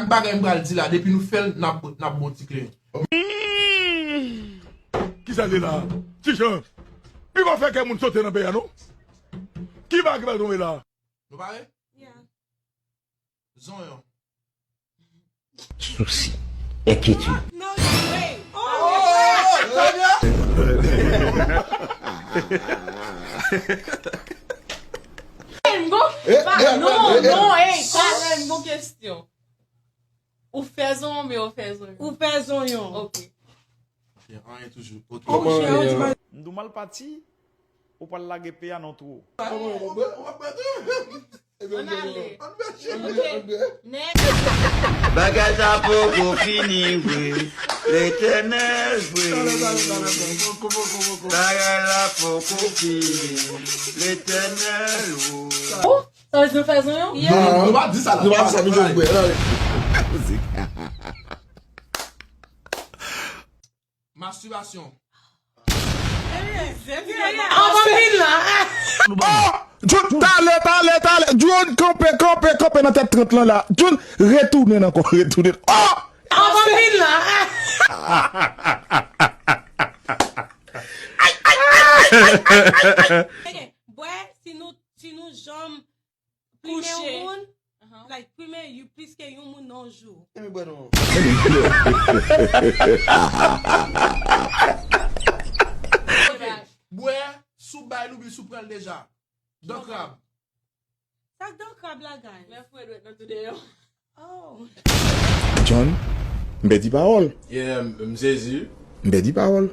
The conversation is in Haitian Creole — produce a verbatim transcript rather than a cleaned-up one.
Bagay m pral di la, depi nou fè l, n ap, n ap bon ti kleyon. Kisa l ye la? Ti Jan, li pa fè kè moun sote nan peyi a non. Ki bagay ki pral tonbe la? Nou pare? Zonyon. Sousi, enkyetid. Non, non, ey, talè m gon kesyon. Ou fè zonyon, men ou fè zonyon. Ou fè zonyon. Ok. Anyen toujou. Ok. M di w mal pati, ou pral lage peyi a nan two. Ann ale. Ok. Next. Bagay sa poko fini vre. Letènèl vre. Bagay la poko fini. Letènèl vre. Sa vle di nou fè zonyon? Non, nou pa di sa la. Nou pa di sa, nou jwe bwè. Mastibasyon. Anvan vin la. Jun, talè, talè, talè. Jun, kanpe, kanpe, kanpe nan tèt trant lan la. Jun, retounen ankò, retounen. Oh! Anvan vin la. Bwè, si nou, si nou janm plimen yon moun, like, plimen you plis ke yon moun nan yon jou. Emi bwè non. Bwè, sou bay loubi, sou pran l deja. Dan krab. Sa k dan krab la, guys? Lè fwe dwèt nan tou deyò. Oh. John, m pèdi pawòl. Yeah, m sezi. M pèdi pawòl.